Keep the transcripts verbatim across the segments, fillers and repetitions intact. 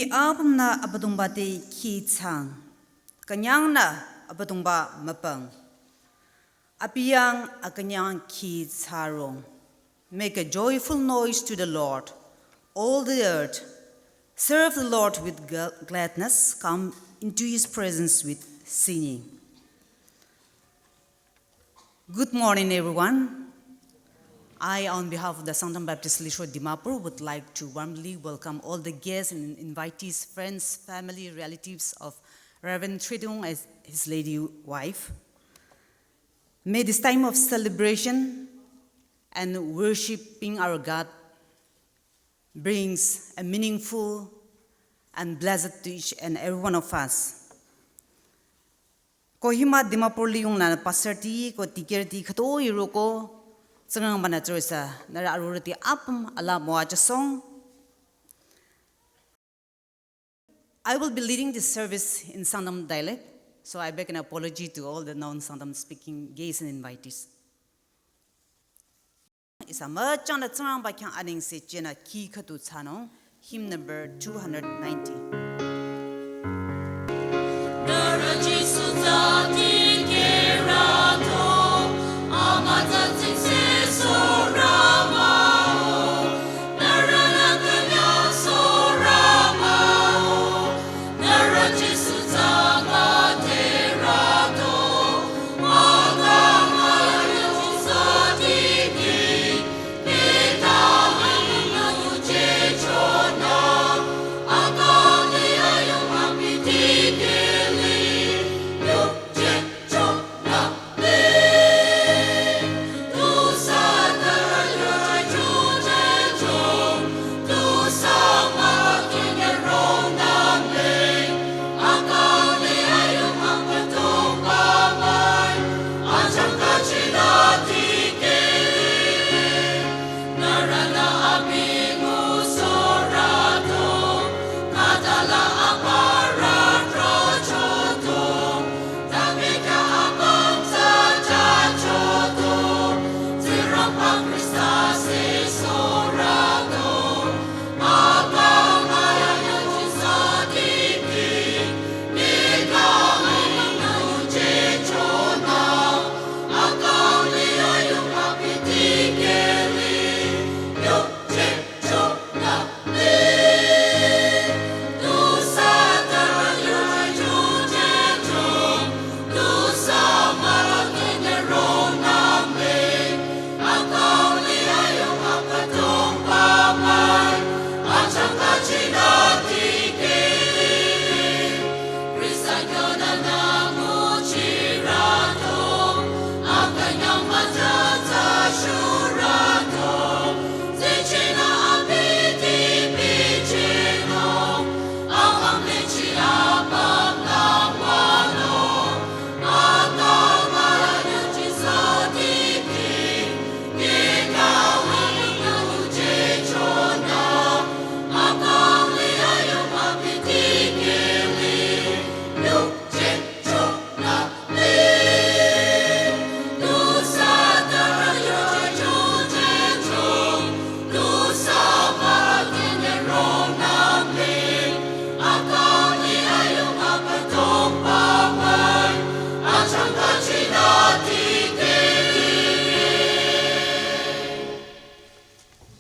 Apümnü Abüdongba te kihchang, künyangnü Abüdongba müpang. Abi yang akünyang kihcharong. Make a joyful noise to the Lord, all the earth. Serve the Lord with gl- gladness. Come into his presence with singing. Good morning, everyone. I, on behalf of the Sangtam Baptist Lithro Dimapur, would like to warmly welcome all the guests and invitees, friends, family, relatives of Reverend Tridong and his lady wife. May this time of celebration and worshiping our God brings a meaningful and blessed to each and every one of us. Kohima Dimapur liyungla pastor ti ko tikir ti khütoi roko Tsingrangbanü tsürüsa nührü arorüti apüm alaa müwajüsong. I will be leading this service in Sangtam dialect, so I beg an apology to all the non-Sangtam speaking guests and invitees. Ihsa müchangnü Tsingrangba khyang anengse chenü kih khüdu thsanung, hymn number two hundred ninety.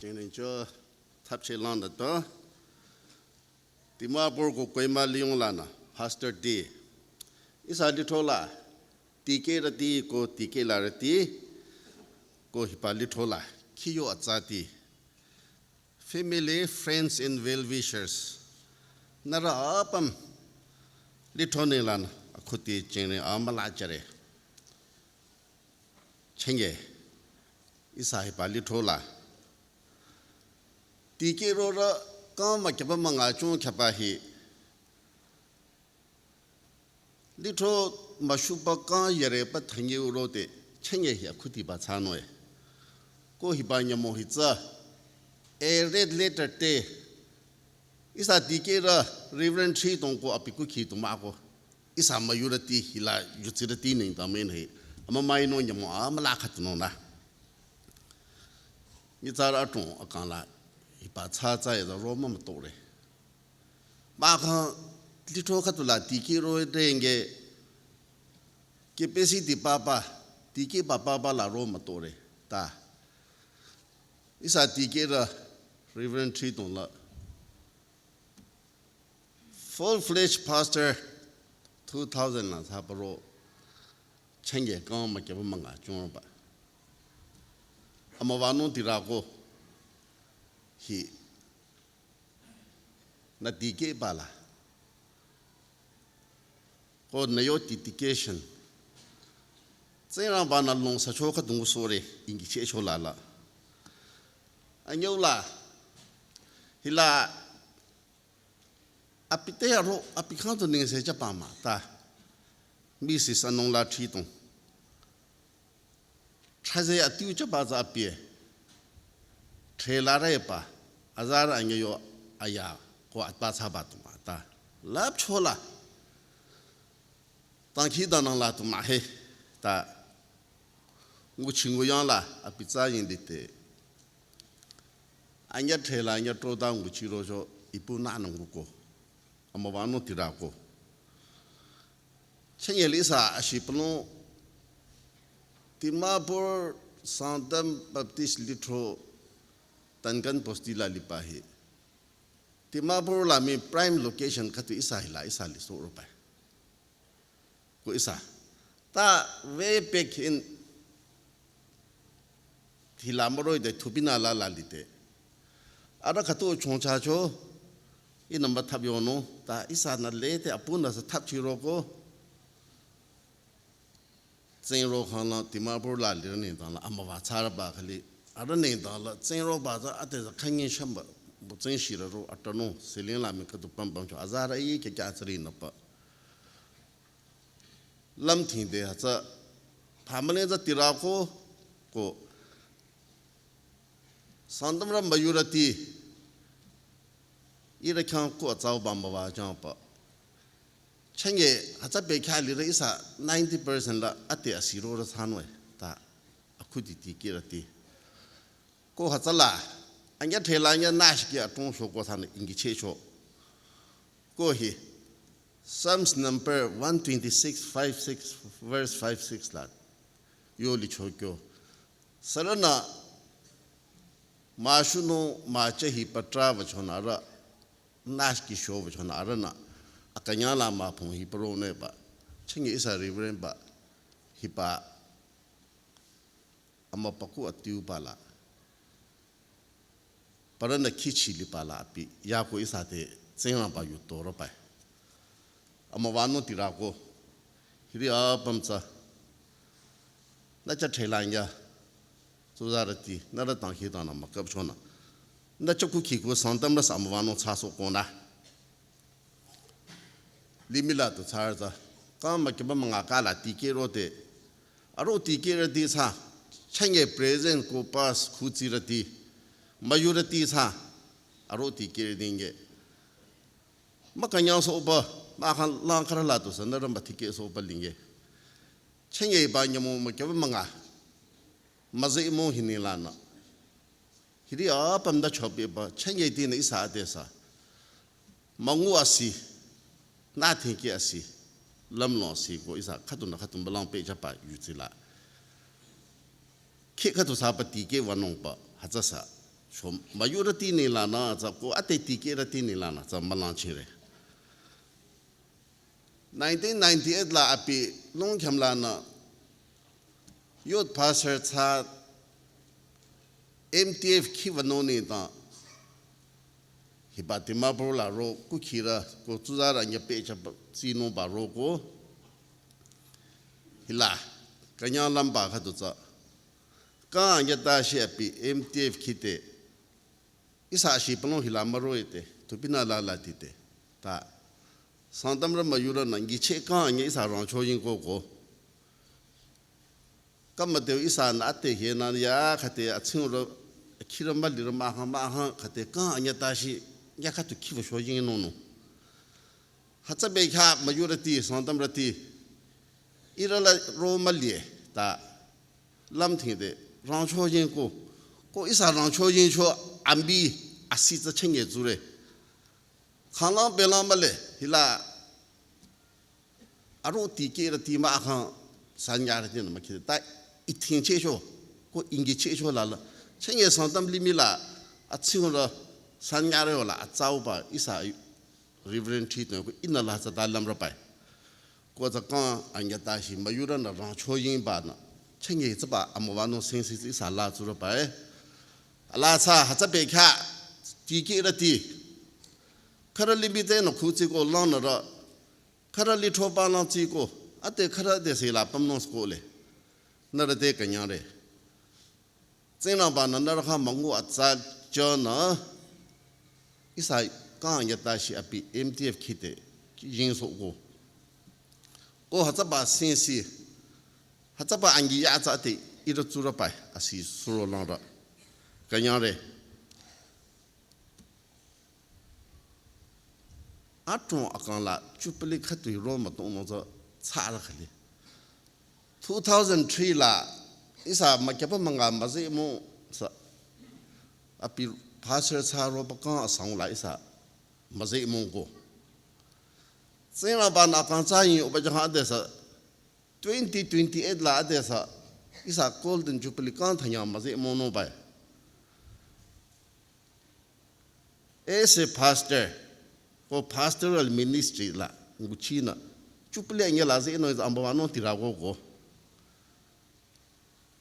Jingling jo thapche lang da to. Dimapur ko Kohima liyunglanü pastor ti. Ihsa lithro la, tikehrüti ko tikehlarüti ko hiba lithro la khiyo atsati. Family, friends and well wishers. Nührü apüm lithro nenglanü akhuti jingring amüla jüre. Chenge, ihsa hiba lithro la tikehrorü kang mükyaba münga chung khyaba hi lithro müshuba kang yareba thangye uro te chenge hi akhuti ba thsanung-e. Ko hiba nyümong hi tsü a red letter te ihsa tikehrü Reverend Tridong ko abi kukhi tu mah ko. Ihsa müyurüti hila yutsirüti nengdang mii hi. Amümüinung nyümong amüla khüdunung na. Nyitsarü atung akang la hiba tsatsa ya za ro mümütore. akha lithro khüdu la tikeh ro renge capacity papa, tikehba papa la ro mütore. Ta ihsa tikehrü Reverend Thridong la full-fledged pastor two thousand la thsaba ro chenge kang mükyaba münga chungba. Amüwanung tirü ko hi nü tikehba la ko nü yo dedication Tsingrangba-nü longsacho khüdu ngusohre ingi chehcho la la. Anyüu la hila abi te aro abi khang tu ningse chaba mah ta Missus Anungla Thridong. Thraze atiu chaba tsü abi. Thre la re pa. Azarü anyüh yo aya ko atba thsaba tu mah ta. Lüpcho la. Dangkhidangnang la tu mah he. Ta. Nguchi nguyang la abi tsü ying di te. Anyüh thre la anyüh tro da nguchi rocho ipu nü nang ko. Amüwanung tirü ko. Chenge lisa ashi pano Dimapur Sangtam Baptist Lithro Tankan Bosti la liba hi. Dimapur la mii prime location khüdu ihsa hila ihsa lisoh ro bai. Ko ihsa. Ta way back in hila müro de thupina la la lide. Arüh khüdu chongcha cho, ihnü müthap yonung, ta ihsanü lede apunü sü thapchi ro ko. Tsingro khang la Dimapur la lirü nengdang la amüwa thsarüba khali. Arüh nengdang la tsingro ba tsü ate tsü khanyi shamba, bu tsingshirü ro atanung, siling la mii khüdu pam pam cho, azarü i kya kya tsüri nü pa. Lümthingde hütsü, phamüling tsü tirü ko, ko, Sangtamrü müyurüti, ihrü khyang ko atsauba müwa changba. Chenge hütsü bekhyah lirü ihsa ninety percent la ate asirorü thsanung e, ta, akhudi tikehrüti. Ko hütsüla, anyüh thre la anyüh nü shiki atong sho ko thsanü ingi chehcho. Ko hi, Psalms number one twenty-six, five six, verse five six la. Yo licho kyo. Sürünü müshunung mücha hi patra wüchonü arüh, nü shiki sho wüchonü arühnü, akünyang la müphung hi paro neba. Chenge ihsa Reverend ba, hiba amüpaku atiu ba la. Parünü khichi liba la abi, yako ihsa te Tsingrangba yu toro bai. Amüwanung tirü ko, hiri apüm tsü, nü cha thre la anyüh, tsuzarüti, nührü dangkhidangnang mükhapchonü. Nü cha kukhi ko Sangtamrü sü amüwanung thsasoh konü. Limih la tu thsarü tsü. Kang mükyaba münga kala tikehrode. Aro tikehrüti thsa. Chenge present ko past khutsirüti. Müyurüti thsa. Aro tikehrüti nge. Mükünyang sohba. Mükang lang khara la tu thsa. Nührü mütikeh sohba linge. Chenge ba nyümong mükyaba münga. Müzeh mong hini lanü. Hiri apüm da chobe ba, chenge tinü ihsa ade thsa. Müngu asi, nü thingki asi, lümlong asi ko ihsa khüdunü khüdun balang pehchaba yutsila. Khi khüdu thsaba tikeh wünung ba, hütsü thsa. Cho müyurüti nenglanü thsa ko ate tikehrüti nenglanü thsa mülang chire. Nineteen ninety-eight la abi Longkham lanü youth pastor thsa M T F khi wünung nengdang hiba Dimapur la ro kukhirü ko tsuzarü anyüh pehchaba tsinungba ro ko hila künyang lümba khüdu tsü kang anyüh tashi abi M T F khi te ihsa shi pano hila müro ite, tupinü la la tite. Ta, Sangtamrü müyurünü ngicheh kang anyüh ihsa rangcho ying ko ko. Kang müdeu ihsanü ate hienü ya khüte atsingro, akhirü mülirü mühang mühang khüte kang anyüh tashi, ya khütu khiwa sho ying nonung. Hütsü bekhyah müyurüti, Sangtamrüti, ihrü la ro mülie, ta, lümthingde, rangcho ying ko, ko ihsa rangcho ying cho ambi asi tsü chenge tsure. Khanglang belang male, hila aro tikehrüti mah akhang sanyarüti nü mükhi ta ithingchehcho, ko ingchehcho lala. Chenge Sangtam limih la, atsingro sanyarü la, atsauba, ihsa Reverend Thritong ko ihnü la tsata lümrübai. Ko tsü kang anyüh tashi müyurünü rangcho yingbanü. Chenge tsüba amüwanung singsi ihsa la tsurübai. Ala tsü hütsü bekhyah tikehrüti. Khürü limih tenü khutsiko langnürü. Khürü lithro palang tsiko. Ate khürü te sila pümnung skole. Nührü te künyangre. Tsingrangbanü nührü khyang müngu atsa chonü ihsa kang anyüh tashi abi M T F khite yingsohko. Ko hütsüba singsi, hütsüba angi ya tsü ate ihrü tsurübai asi suro langrü. Künyangre. Atong akang la Jubilee khütoi ro mütongnung tsü tsarü khali. Two thousand three la ihsa mükyüba münga müzeh mong sa abi pastor tsü roba kang asang la ihsa müzeh mongko. Tsingrangbanü akang tsü ying oba jang adesü twenty twenty-eight la adesü ihsa Golden Jubilee kang thanyang müzeh mongnungbai. As a pastor, ko pastoral ministry la nguchinü Jubilee anyüh la zehnung ihsa amüwanung tirako ko.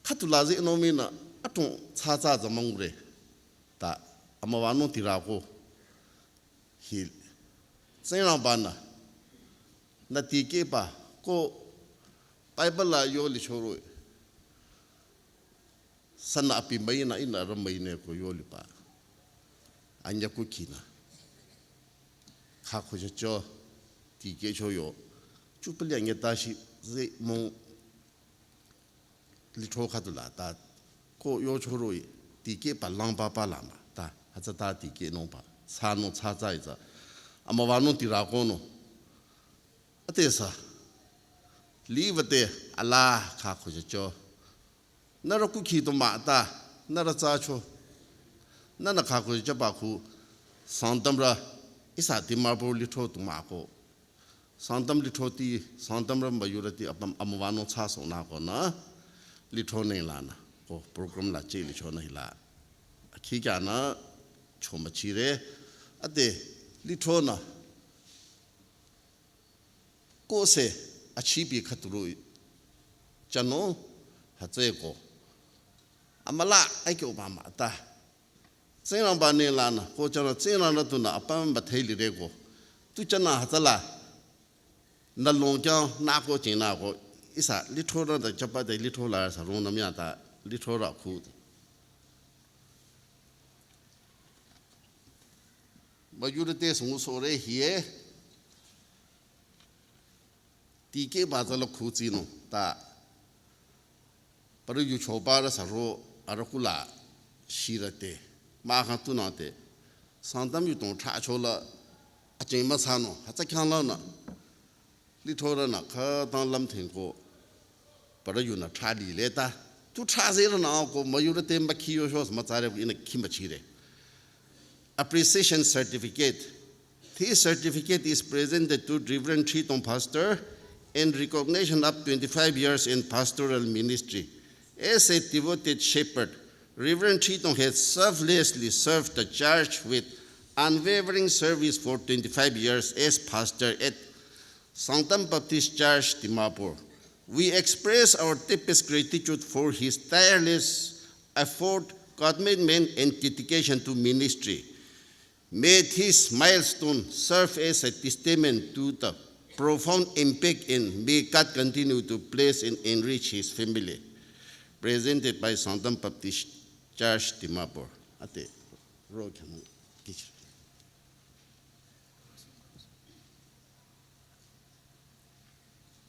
Khüdu la zehnung minü atong tsatsa tsü müngure. Ta amüwanung tirako. Hi Tsingrangbanü nü tikehba ko Bible la yolichoro. Sünü abi müinü ihnü arüh müineko yoliba. Anyüh kukhinü. Khakhuchacho tikehcho yo. Jubilee anyüh tashi zeh mong lithro khüdu la ta. Ko yochoro tikehba langba pa lama ta. Hütsüta tikehnungba. Sanung tsatsa ihsa. Amüwanung tirakonung. Atesü. Liwate ala khakhuchacho. Nührü kukhi tu mah ta, nührü tsacho. Nühnü khakhuchaba khu, Sangtamrü, ihsa Dimapur lithro tu mah ko. Sangtam lithroti, Sangtamrü müyurüti apüm amüwanung tsasohnü konü, lithro nenglanü, ko program la che lichonü hila. Khikyanü, chomüchire, ate, lithronü, kose achibi khüturu chano hütsüeko. Amüla aikyo mama ta. Tsingrangba nenglanü ko chano Tsingrangba tunü apüm bathei lireko. Tu chana hütsüla nü longkyang nüko chingnüko ihsa lithrorü da chapa de lithro la sa rungnüm ya ta lithro ra khu. Müyurüti süngu sore hiye. Tikehba tsü la khutsinung ta. Parü yuchoba rü saro arüh kula shirüte. Mahkhang tunüte. Sangtam yutong thracho la acheng müsanung. Hütsü khyanglanü. Lithorünü khütang lümthingko. Parü yunü thra lile ta. Tu thra zerünü ko müyurüti mükhi yoshos mütsare ihnü khimüchire. Appreciation certificate. This certificate is presented to Reverend Thritong Pastor in recognition of twenty-five years in pastoral ministry. As a devoted shepherd, Reverend Thritong has selflessly served the church with unwavering service for twenty-five years as pastor at Sangtam Baptist Church, Dimapur. We express our deepest gratitude for his tireless effort, commitment, and dedication to ministry. May this milestone serve as a testament to the profound impact, and may God continue to bless and enrich his family. Presented by Sangtam Baptist Church, Dimapur. Ate, ro khyang kichi.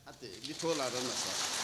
Ate, lithro la rana sa.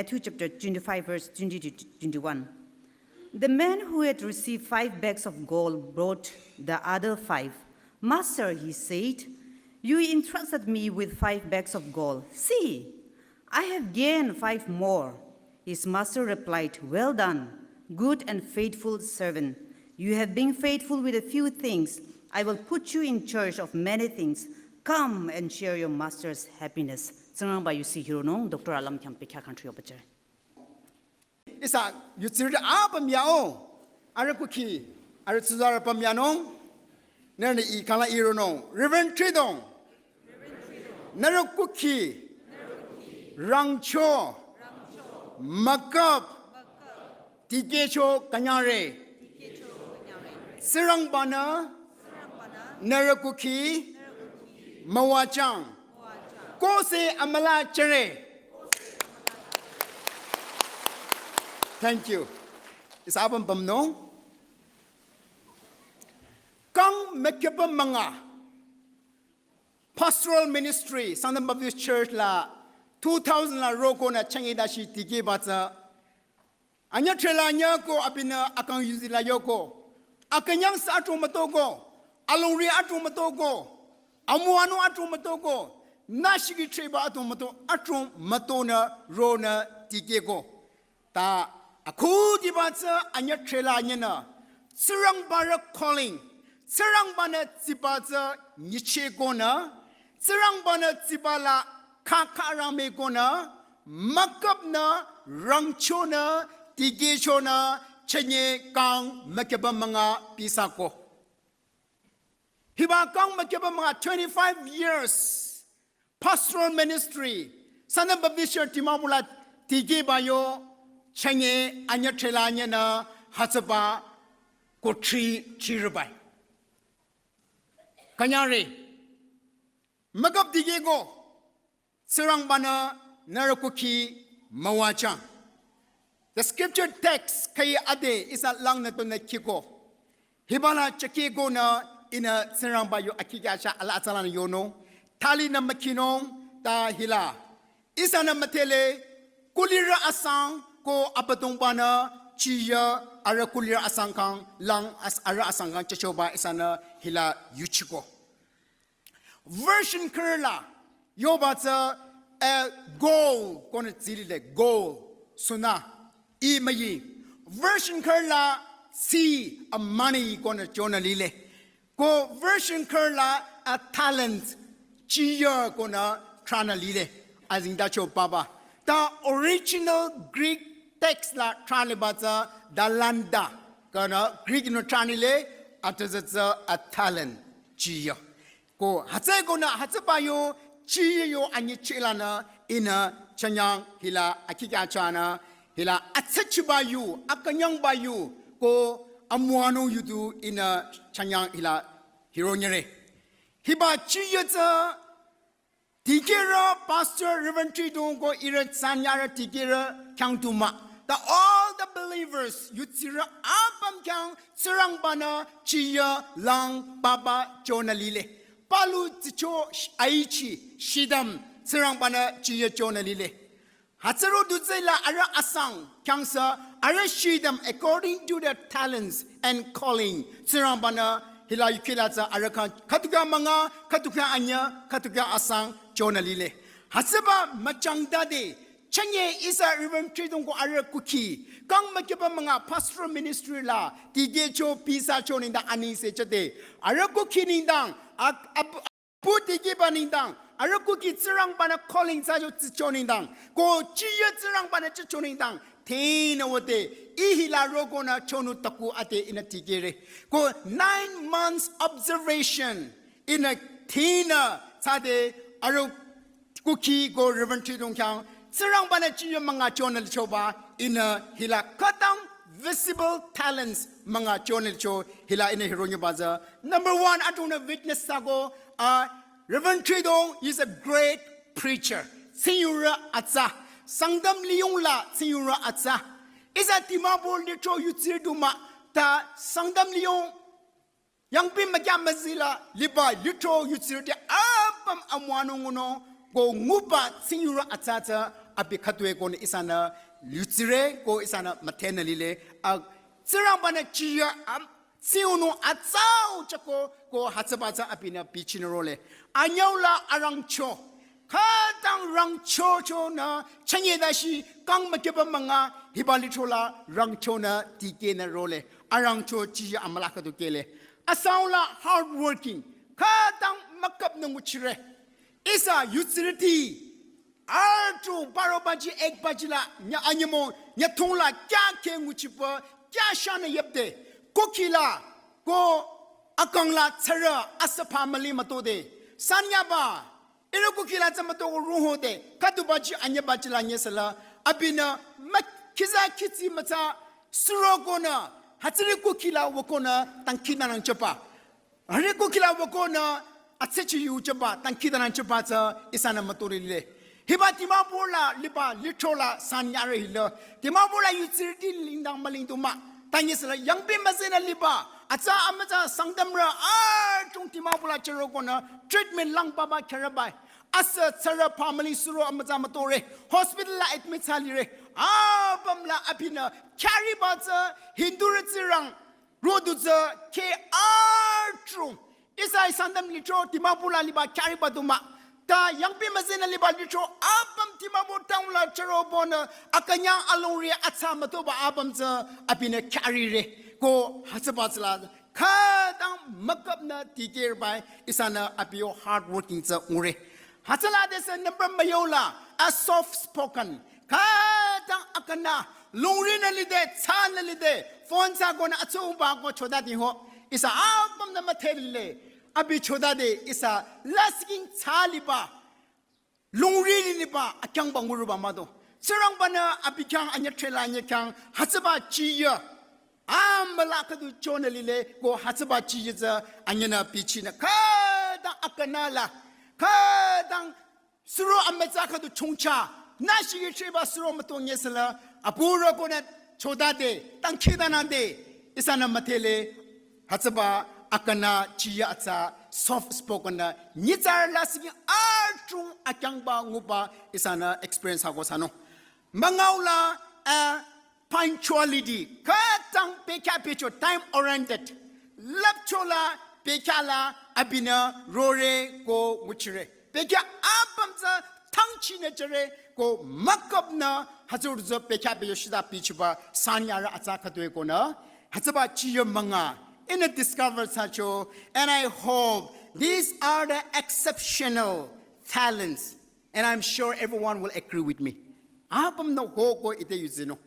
Matthew chapter twenty-five, verse twenty to twenty-one. The man who had received five bags of gold brought the other five. "Master," he said, "you entrusted me with five bags of gold. See, I have gained five more." His master replied, "Well done, good and faithful servant. You have been faithful with a few things. I will put you in charge of many things. Come and share your master's happiness." Tsingrangba yusi hironung, Doctor Alam khyang pekya country obacher. Ihsa yutsirü apüm yao. Arüh kukhi, arüh tsuzarü apüm yanung. Nührünü ih khala ironung. Reverend Tridong. Nührü kukhi. Rangcho. Makap. Tikehcho künyangre. Tsingrangbanü nührü kukhi müwajüng. Kose amüla jüre. Thank you. Ihsa apüm pümnung. Kang müküpü münga. Pastoral ministry, Sangtam Baptist Church la two thousand la rokonü changeda shi tikehba tsü. Anyüh threla nyüko abinü akang yuzila yoko. Akünyang sa atro mütoko. Alongri atro mütoko. Amuano atro mütoko. Nashiki threba atro müto, atro mütonü ronü tikehko. Ta akhudiba tsü anyüh threla nyünü. Tsingrangbarü calling. Tsingrangbanü tsiba tsü nyichehkonü. Tsingrangbanü tsiba la khakha rangmehkonü. Müküpnü, rangchonü, tikehchonü, chünye kang müküpü münga pisako. Hiba kang müküpü münga twenty-five years pastoral ministry, Sangtam Baptist Church Dimapur la tikehba yo, chünye anyüh threla nyünü hütsüba kothri chirübai. Künyangre, müküp tikehko, Tsingrangbanü nührü kukhi müwajüng. The scripture text khüi ade ihsa langnü tonü khiko. Hiba la chakehkonü ihnü Tsingrangba yo akhi kya sha ala atsalanü yonung. Thalinü mükhinung ta hila. Ihsanü müdhele kulirü asang ko Abüdongbanü chiya arüh kulirü asang kang lang as-, arüh asang kang chachoba ihsanü hila yuchiko. Version khürü la yoba tsü a goal konü tsilile, goal suna i müyi. Version khürü la si a money konü chonü lile. Ko version khürü la a talent chiya konü thranü lile. Azingdacho papa. The original Greek text la thranliba tsü talanta konü Greek nü thranile, atüzü tsü a talent chiya. Ko hütsükonü hütsüba yo chiya yo anyi chilanü ihnü chünyang hila akhi kya chanü hila atsachiba yu, akünyangba yu, ko amuano yudu ihnü chünyang hila hironyere. Hiba chiya tsü dikehrü Pastor Reverend Tridong ko ihrü tsanyarü dikehrü khyang du mah. The all the believers, yutsirü apüm khyang Tsingrangbanü chiya lang papa chonü lile. Palu tsicho sh-, aichi shidam Tsingrangbanü chiya chonü lile. Hütsüro dutsela arüh asang khyangsa arüh shidam according to their talents and calling. Tsingrangbanü hila yukhila tsü arüh khyang khütukya münga, khütukya anyüh, khütukya asang chonü lile. Hütsüba müchangdade, chünye ihsa Reverend Tridong ko arüh kukhi. Kang müküpü münga pastoral ministry la, tikehcho pisacho nengdang anengse chade. Arüh kukhi nengdang, ak-, ab-, pu tikehba nengdang, arüh kukhi Tsingrangbanü calling thsacho tsicho nengdang, ko chiya Tsingrangbanü chicho nengdang, tenü wüde, ih hila rokonü chonu taku ate ihnü tikehre. Ko nine months observation, ihnü tenü thsade arüh kukhi ko Reverend Tridong khyang, Tsingrangbanü chiya münga chonü lichoba, ihnü hila khütang visible talents münga chonü licho, hila ihnü hironyiba tsü. Number one, adonü witness thsako, a Reverend Tridong is a great preacher. Tsingyurü atsa. Sangtam liyong la tsingyurü atsa. Ihsa Dimapur lithro yutsirü du mah ta Sangtam liyong yangpi mükya müzila liba lithro yutsirüti apüm amüwanung ngunung ko nguba tsingyurü atsa tsü Abi khütoi konü ihsanü yutsire ko ihsanü müdhenü lile. A, Tsingrangbanü chiya am, tsiunung atsau chako ko hütsüba tsü abinü bichinü role. Anyüula arangcho. Khütang rangcho chonü chünye dashi kang mükyeba münga hiba lithro la rangchonü dikehnü role. Arangcho chiya amüla khüdu kehle. Asaula hard working. Khütang müküpnü nguchire. Ihsa yutsirüti. Artu baro baji ek baji la nya anyümo nya thung la kya ke nguchipa kya shanü yepte. Kukhi la ko akang la tsara asapa mali matode. Sanyaba. Ihrü kukhi la tsü mato ko ruhode. Khüdu baji anyü baji la nyesala. Abinü ma khiza khitsi mütsa suro konü. Hütsüri kukhi la wükonü tangkina nangchapa. Hüri kukhi la wükonü atsechi yuchaba, tangkina nangchaba tsü ihsanü mütorile. Hiba Dimapur la liba lithro la sanyare hila. Dimapur la yutsirüti lingdang mülingdu mah. Tanyesala yangpi müzenü liba. Atsa amütsa Sangtamrü achung Dimapur la chüro konü treatment lang baba kherabai. Asa tsara family suro amütsa mütore. Hospital la admit thsalire. Apüm la abinü khyariba tsü Hindurü Tsingrang rodu tsü ke artru. Ihsa Sangtam lithro Dimapur la liba khyariba du mah. Ta yangpi müzenü liba lithro apüm Dimapur town la chüro bonü akünyang alongri atsa mütoba apüm tsü abinü khyarire. Ko hütsüba tsü la khütang müküpnü dikehba ihsanü abi yo hard working tsü ngure. Hütsüla desü number müyola a soft spoken. Khütang akünü longrinü lide, tsanü lide, phone thsa konü atsungba ko chodadi ho. Ihsa apümnü müdhelile. Abi chodade ihsa lasking thsaliba. Longri liba akyangba nguruba mado. Tsingrangbanü abi khyang anyü threla anyü khyang hütsüba chiya. Amüla khüdu chonü lile ko hütsüba chiya tsü anyünü bichinü khütang akünü la. Khütang suro amütsa khüdu chongcha. Nü shigi sheba suro mütong yesala. Apurü konü chodade. Tangkidanade. Ihsanü müdhele. Hütsüba akünü chiya atsa soft spoken nü nyitsarü lasiki achung akyangba nguba ihsanü experience hako sano. Müngaula a punctuality. Khütang pekya pecho time oriented. Lapchola pekyala abinü rore ko nguchire. Pekya apüm tsü thangchinü jüre ko müküpnü hütsürü tsü pekya pecho shida bichiba sanyare atsa khütoi konü. Hütsüba chiya münga. Ihnü discover thsacho. And I hope these are the exceptional talents. And I'm sure everyone will agree with me. Apümnü ho ko ite yuzino.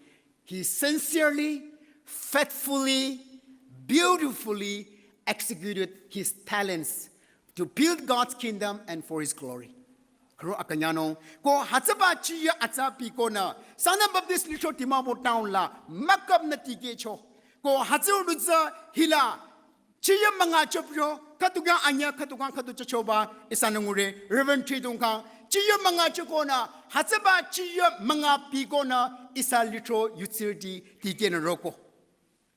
He sincerely, faithfully, beautifully executed his talents to build God's kingdom and for his glory. Khüro akünyano, ko hütsüba chiya atsa bi konü, Sangtam Baptist lithro Dimapur town la, müküpnü dikehcho. Ko hütsürü tsü hila, chiya münga chopyo, khüdu khyang anyü, khüdu khyang khüdu chochoba, ihsanü ngure, Reverend Tridong khyang, chiya münga chokonü, hütsüba chiya münga bi konü, ihsa lithro yutsirüti dikehnü roko.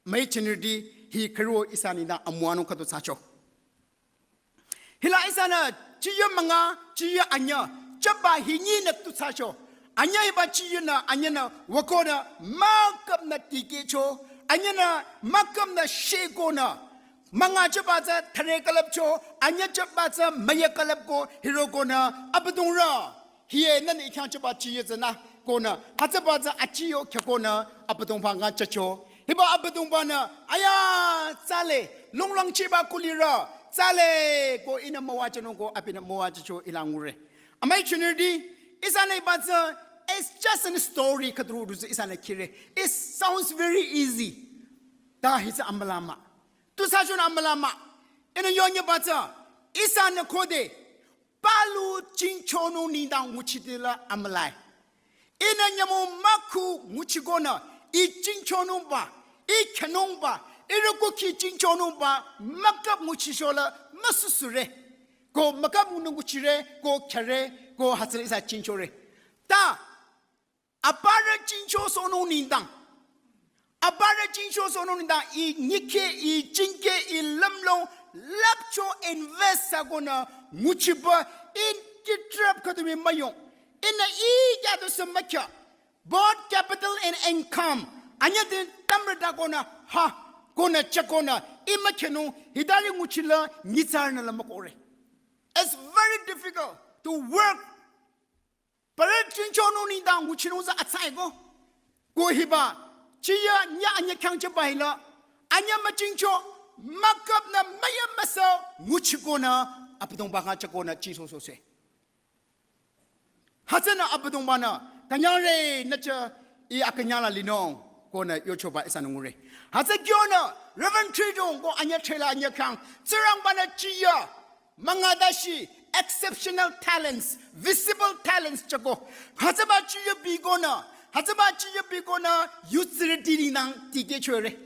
Müichinirüti hi khüro ihsa nengdang amüwanung khüdu thsacho. Hila ihsanü chiya münga, chiya anyü, chaba hinyinü tu thsacho. Anyü hiba chiyanü, anyünü, wükonü, müküpnü dikehcho. Anyünü, müküpnü shekonü. Münga chaba tsü thare külüpcho, anyü chaba tsü müya külüpko, hiro konü, Abüdongrü. Hiye nünü ikhyang chaba chiya tsünü konü. Hütsüba tsü achiyo khyükonü Abüdongba nga chacho. Hiba Abüdongbanü aya tsale. Longlang chiba kulirü. Tsale ko ihnü müwajünung ko abinü müwajücho ila ngure. Amüichinirüti ihsanü hiba tsü it's just a story khüdurü tsü ihsanü khire. It sounds very easy. Ta hi tsü amüla mah. Tu thsachonü amüla mah. Ihnü yonyeba tsü ihsanü khode palu jingchonung nengdang nguchitila amülai. Ihnü nyümong mükhu nguchikonü, i jingchonungba, i khyünungba, ihrü kukhi jingchonungba, müküp nguchishola müsusurü. Ko müküp ngunung nguchirü, ko khyürü, ko hütsüla ihsa jingchorü. Ta, aparü jingchosohnung nengdang. Aparü jingchosohnung nengdang, i nyikhe, i jingkhe, i lümlong, lapcho invest thsakonü, nguchiba, in kitrap khüdumi müyong. Ihnü ikya du sü mükya. Both capital and income. Anyüh de tamrü da konü ha. Konü cha konü. I mükya nung hitari nguchila nyitsarü nü la mükore. It's very difficult to work. Parü chingcho nung nengdang nguchinung tsü atsai ko. Ko hiba. Chiya nyüh anyüh khyang cha ba hila. Anyüh müchingcho. Müküp nü müyü müsü nguchi konü. Abüdongba khyang cha konü chingcho sose. Hütsünü Abüdongbanü, künyangre nü cha i akünyang la linung, konü yochoba ihsanü ngure. Hütsü kyonü, Reverend Tridong ko anyüh threla anyüh khyang, Tsingrangbanü chiya, münga dashi, exceptional talents, visible talents cha ko. Hütsüba chiya bi konü, hütsüba chiya bi konü, yutsirüti nengdang tikehchore.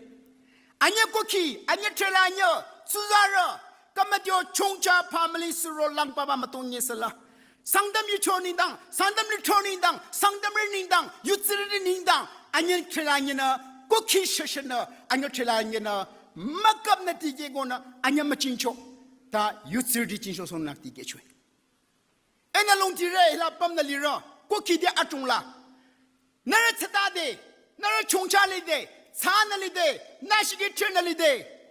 Anyüh kukhi, anyüh threla anyüh, tsuzarü, kamatyo chongcha family suro lang papa mütong nyesela. Sangtam yucho nengdang, sangtam lithro nengdang, sangtamrü nengdang, yutsirüti nengdang, anyüh threla anyüh nü, kukhi shashanü, anyüh threla anyüh nü, müküp nü tikeh konü, anyüh müchingcho. Ta yutsirüti chingcho sonü tikehcho. Ihnü longtire hila pümnü lirü, kukhi de atungla. Nührü tsütade, nührü chongcha lide, tsünü lide, nü shikhe threnü lide.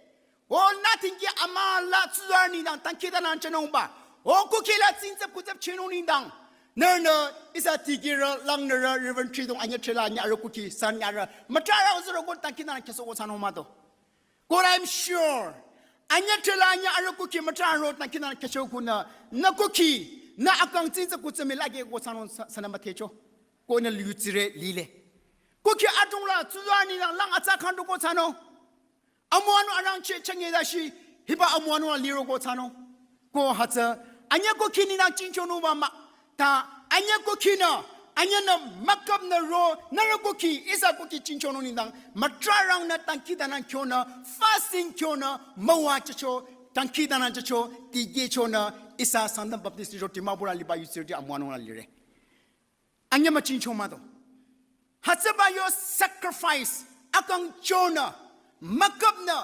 O nü tingki ama la tsuzarü nengdang dangkhidangnang chanungba. O kukhi la tsingtsap kutsap chinung nengdang. Nührünü ihsa tikehrü langnürü Reverend Tridong anyüh threla anyüh arüh kukhi san nyarü. Mütrarü ozürü ko dangkhidangnang khyüsoh ko thsanung mah do. Ko I'm sure. Anyüh threla anyüh arüh kukhi mütrarü dangkhidangnang khyücho konü. Nü kukhi, nü akang tsingtsap kutsap mii lake ko thsanung sa-, sünü müdhecho. Konü yutsire lile. Kukhi atungla tsuzarü nengdang lang atsa khandu ko thsanung. Amüwanung arangcheh chenge dashi, hiba amüwanung la liro ko thsanung. Ko hütsü, anyüh kukhi nengdang chingchonungba mah. Ta, anyüh kukhinü, anyüh nü müküp nü ro, nührü kukhi, ihsa kukhi chingchonung nengdang, mütrarü nü dangkhidangnang kyonü, fasting kyonü, müwajücho, dangkhidangnang jücho, tikehchonü, ihsa Sangtam Baptist Church Dimapur la liba yutsirüti amüwanung la lire. Anyüh müchingcho mah do. Hütsüba yo sacrifice, akang chonü, müküp nü,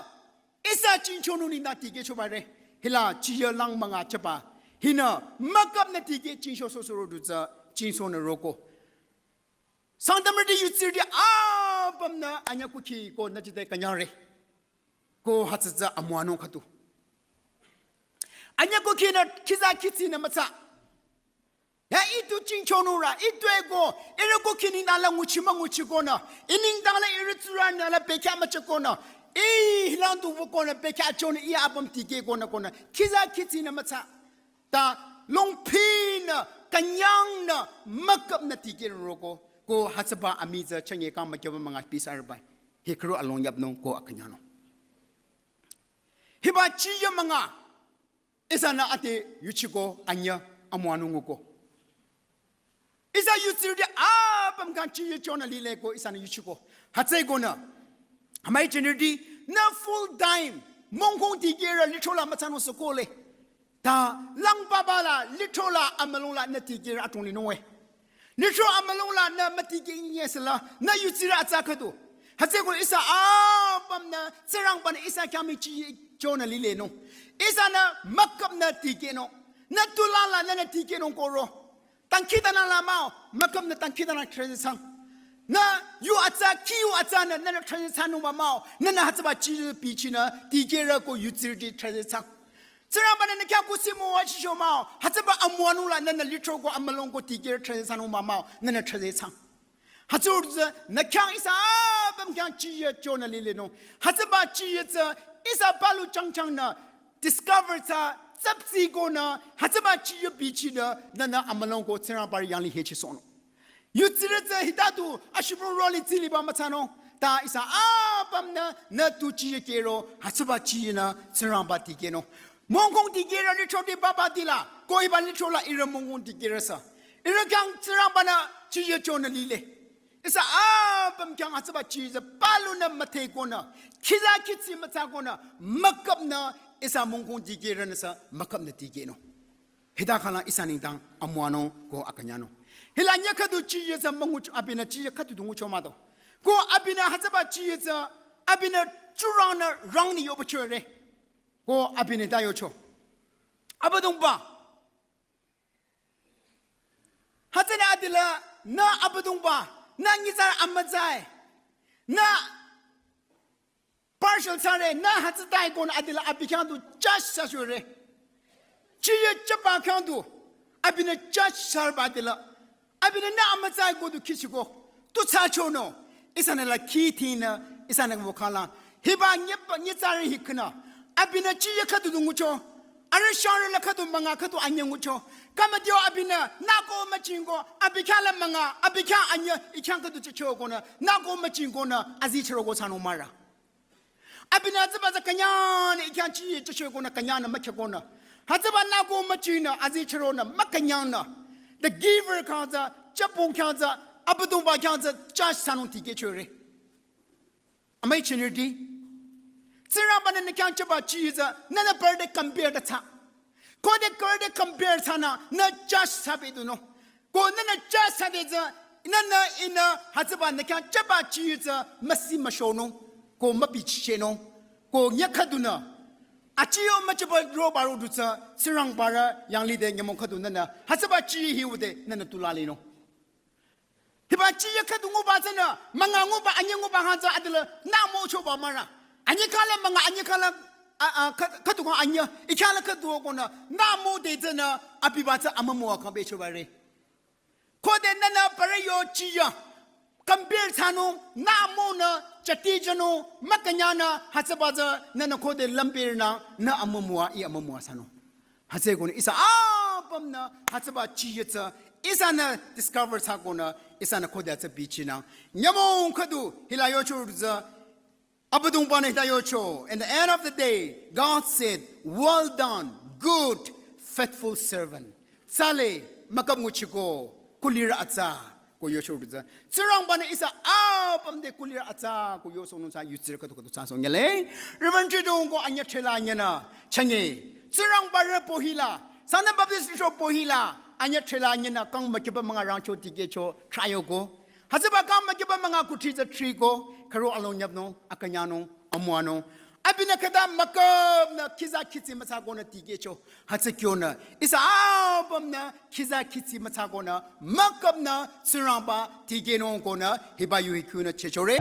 ihsa chingchonung nengdang tikehchoba re. Hila chiya lang münga chaba. Hinü, müküp nü tikeh chingcho sosoro du tsü, chingchonü roko. Sangtamrüti yutsirüti apümnü anyüh kukhi ko nü chide künyangre. Ko hütsü tsü amüwanung khüdu. Anyüh kukhinü khitsa khitsinü mütsa. Ya itu chingchonung rü, itu eko, ihrü kukhi nengdang la nguchi münguchi konü, i nengdang la ihrü tsurü nü la bekhyah mücheh konü, i hilang tu wü konü bekhyah chonü i apüm tikeh konü konü, khitsa khitsinü mütsa. Ta longphinü, künyangnü, müküp nü tikeh roko, ko hütsüba amii tsü chenge kang mükyaba münga pisarüba. Hi khürü along yapnung ko akünyangnung. Hiba chiya münga. Ihsanü ate yuchiko anyüh amüwanung ko. Ihsa yutsirüti apüm khyang chiya chonü lile ko ihsanü yuchiko. Hütsü konü. Amüi jünirüti nü full time. Mongkong tikehrü lithro la müthsanung sü kohle. Ta lang papa la lithro la amülung la nü tikehrü atung linung e. Lithro amülung la nü mütikeh nyesela, nü yutsirü atsa khüdu. Hütsü ko ihsa apümnü, Tsingrangbanü ihsa khyang mii chiya chonü lilenung. Ihsanü müküp nü tikehnung. Nü tulang la nü nü tikehnung koro. Dangkhidangnang la mah-o, müküp nü dangkhidangnang threche thsang. Nü yu atsa, khi yu atsa nü, nü nü threche thsanungba mah-o, nü nü hütsüba chiya bichinü, tikehrü ko yutsirüti threche thsang. Tsingrangbanü nü khyang kuthsi müwajücho mah-o, hütsüba amüwanung la nü nü lithro ko amülung ko tikehrü threche thsanungba mah-o, nü nü threche thsang. Hütsürü tsü nü khyang ihsa apüm khyang chiya chonü lilenung. Hütsüba chiya tsü ihsa palu changchangnü discover thsa tsaptsi konü, hütsüba chiya bichinü, nü nü amülung ko Tsingrangba yanglih hechisohnung. Yutsirü tsü hita du ashibung roli tsiliba müthsanung. Ta ihsa apümnü nü tu chiya kehro, hütsüba chiyanü Tsingrangba tikehnung. Mongkong tikehrü lithro di papa dila, ko hiba lithro la ihrü mongkong tikehrü sü. Ihrü khyang Tsingrangbanü chiya chonü lile. Ihsa apüm khyang hütsüba chiya tsü palunü müdhe konü, khitsa khitsi mütsa konü, müküp nü ihsa mongkong tikehrünü sü müküp nü tikehnung. Hita khala ihsa nengdang amüwanung ko akünyangnung. Hila nyüh khüdu chiya tsü münguch abinü chiya khüdu du ngucho mah do. Ko abinü hütsüba chiya tsü abinü churang nü rang ni yoba chore. Ko abinü ta yocho. Abüdongba. Hütsünü Nü Abüdongba, nü nyitsarü amütsa-i, nü partial thsare, nü hütsüta-i konü adila abi khyang du judge thsashore. Chiye chaba khyang du, abinü judge thsarüba adila, abinü nü amütsa-i ko du kihchiko, tu thsachonü, ihsanü la kihtinü, ihsanü wükhala, hiba nyeba nyitsarü hi künü, abinü chiye khüdu du ngucho, arüh shangrü la khüdu münga khüdu anyüh ngucho, kamadio abinü nü ko müjingko, abi khyang la münga, abi khyang anyüh, I khyang khüdu jücho konü, nü ko müjingkonü, azichüro ko thsanung mahra. Abinü hütsüba tsü künyangnü I khyang chiye jücho konü künyangnü mükheh konü, hütsüba nü ko müjingnü, azichüronü, mükünyangnü, the giver khyang tsü, jübong khyang tsü, Abüdongba khyang tsü judge thsanung tikehchore. Amüi jünirüti, Tsingrangba-nü nü khyang jüba chi tsü nünü parü te compare thsa, khode parü te compare thsanü nü judge thsapü dunung. Ko nünü judge thsade tsü, nünü ihnü hütsüba nü khyang jüba chi tsü müsi müshonung, ko mübichehnung, ko nyüh khüdunü achiyo müjüba roba ro du tsü Tsingrangba-rü yanglide nyümong khüdu nünü hütsüba chi hi ude nünü tulalinung. Hiba chiye khüdu nguba tsünü, münga nguba, anyüh nguba hütsü adila nü müchoba mahra. Anyüh khala münga, anyüh khala, a, a, khü-, khüdu kha anyüh, I khala khüdu konü, nü müde tsünü, abiba tsü amümüwa khyang bechoba re. Khode nünü parü yo chiye compare thsanung, nü münü jüti jünung, mükünyangnü hütsüba tsü nünü khode lümpehnü, nü amümüwa, I amümüwa thsanung. Hütsükonü ihsa apümnü hütsüba chiye tsü ihsanü discover thsakonü ihsanü khode hütsü bichinang. Nyümong khüdu hila yocho tsü, Abüdongba-nü hita yocho, in the end of the day, God said, "Well done, good, faithful servant." Tsale, mükap nguchiko, kulirü atsa, ko yocho tsü. Tsingrangba-nü ihsa apüm te kulirü atsa ko yosohnung thsa yutsirü khüdu khüdu thsasoh nyele. Reverend Tridong ko anyüh threla anyünü chünye, Tsingrangba-rü pohila, Sangtam Baptist Church pohila, anyüh threla anyünü kang mükiba münga rangcho tikehcho thrayoko. Hütsüba kang mükiba münga kuthri tsü thriko, khüro along nyüpnung, akünyangnung, amüwanung. Abinü khüta mükapnü khitsa khitsi müthsakonü tikehcho. Hütsü kyonü, ihsa apümnü khitsa khitsi müthsakonü, mükapnü Tsingrangba tikehnung konü, hiba yu hi kyonü chechore.